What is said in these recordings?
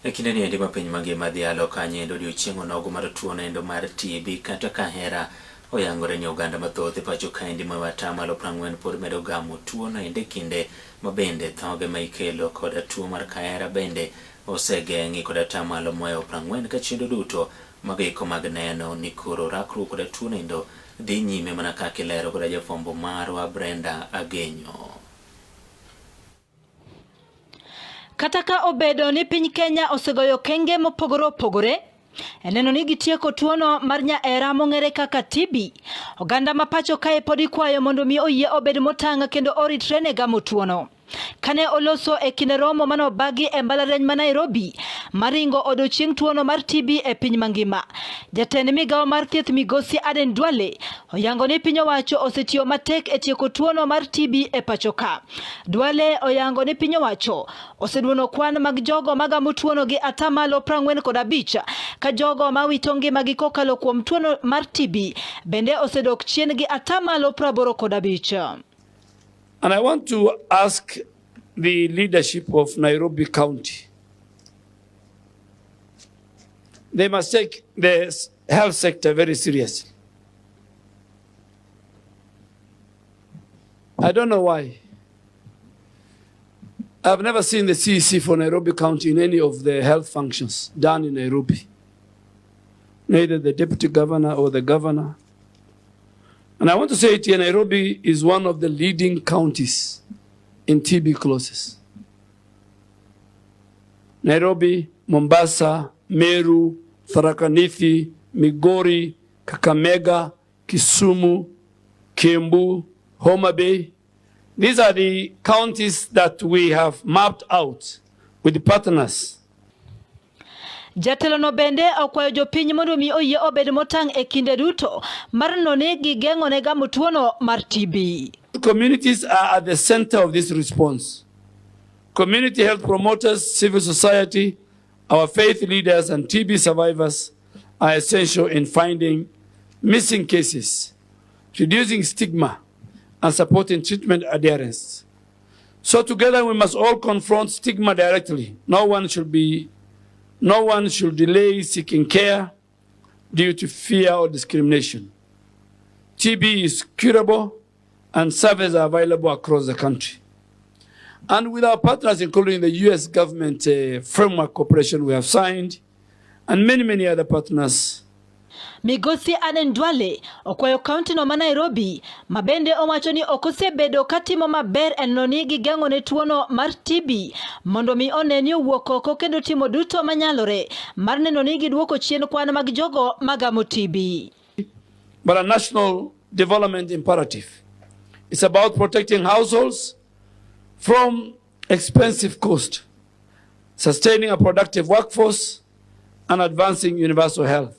E kinde ni endi ma piny mangima dhialo kanyo odiochieng' onogo mar tuo noendo mar TB kata kahera oyangore ni oganda mathoth e pacho kaendi ma atamalo 40 pod medo gamo tuo noendo e kinde ma bende thoge ma ikelo koda tuo mar kahera bende osegeng'i kod atamalo mohewo 40 ka chenro duto mago eko mag neno ni koro rakruok koda tuo noendo dhi nyime mana kaka ilero koda jafwambo marwa Brenda Agenyo. Kata ka obedo ni piny Kenya osegoyo okenge mopogore opogore e neno ni gitieko tuono mar nyaera mong'ere kaka TB, oganda ma pacho kae pod ikwayo mondo mi oyie obed motang' kendo oritre ne gamo tuono. Kane oloso e kinde romo mane obagi e mbalariany ma Nairobi maringo odiochieng' tuono mar TB e piny mangima, jatend migawo mar thieth migosi Aden Duale oyango ni piny owacho osetiyo matek e tieko tuono mar TB e pacho ka. Duale oyango ni piny owacho oseduono kwan mag jogo magamo tuono gi atamalo 45 ka jogo ma wito ngimagi kokalo kuom tuono mar TB bende osedok chien gi atamalo 85. And I want to ask the leadership of Nairobi County. They must take the health sector very seriously. I don't know why. I've never seen the CEC for Nairobi County in any of the health functions done in Nairobi. Neither the deputy governor or the governor. And I want to say it here, Nairobi is one of the leading counties in tuberculosis. Nairobi, Mombasa, Meru, Tharaka Nithi, Migori, Kakamega, Kisumu, Kiambu, Homa Bay. These are the counties that we have mapped out with the partners. Jatelono bende okwayo jopiny mondo mi oyie obed motang' e kinde duto mar neno ni gigeng'o ne gamo tuono mar TB. Communities are at the center of this response. Community health promoters, civil society, our faith leaders and TB survivors are essential in finding missing cases, reducing stigma, and supporting treatment adherence. So together we must all confront stigma directly. No one should be, no one should delay seeking care due to fear or discrimination. TB is curable and services are available across the country. And with our partners, including the US government framework cooperation we have signed, and many, many other partners. Migosi Aden Duale okwayo kaunti no ma Nairobi ma bende owacho ni ok osebedo katimo maber e neno ni gigeng'o ne tuono mar TB mondo mi one ni owuok oko kendo timo duto manyalore mar neno ni giduoko chien kwan mag jogo magamo TB. But a national development imperative. It's about protecting households from expensive cost, sustaining a productive workforce, and advancing universal health.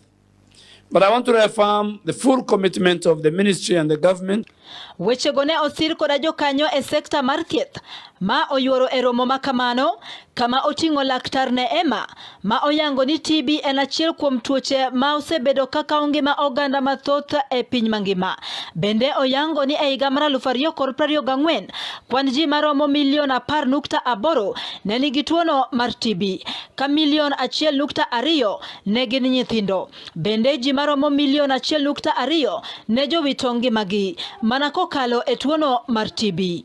But I want to reaffirm the full commitment of the ministry and the government. Wechego ne osir koda jokanyo e sekta mar thieth ma oyuoro e romo ma kamano kama oting'o laktar Neema ma oyango ni TB en achiel kuom tuoche ma osebedo ka kawo ngima oganda mathoth e piny mangima. Bende oyango ni e higa mar 2024 kwan ji maromo milion 10.8 ne nigi tuono mar TB ka milion 1.2 ne gin nyithindo. Bende ji maromo milion 1.2 ne jowito ngimagi mana kokalo e tuono mar TB.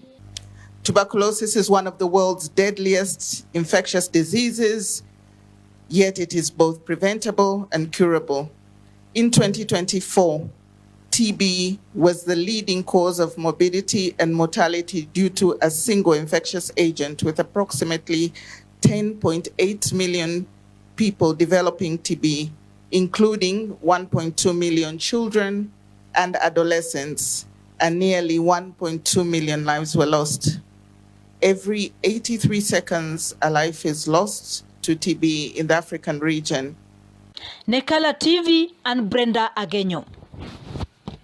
Tuberculosis is one of the world's deadliest infectious diseases, yet it is both preventable and curable. In 2024, TB was the leading cause of morbidity and mortality due to a single infectious agent, with approximately 10.8 million people developing TB, including 1.2 million children and adolescents, and nearly 1.2 million lives were lost. Every 83 seconds, a life is lost to TB in the African region. Nekala TV and Brenda Agenyo.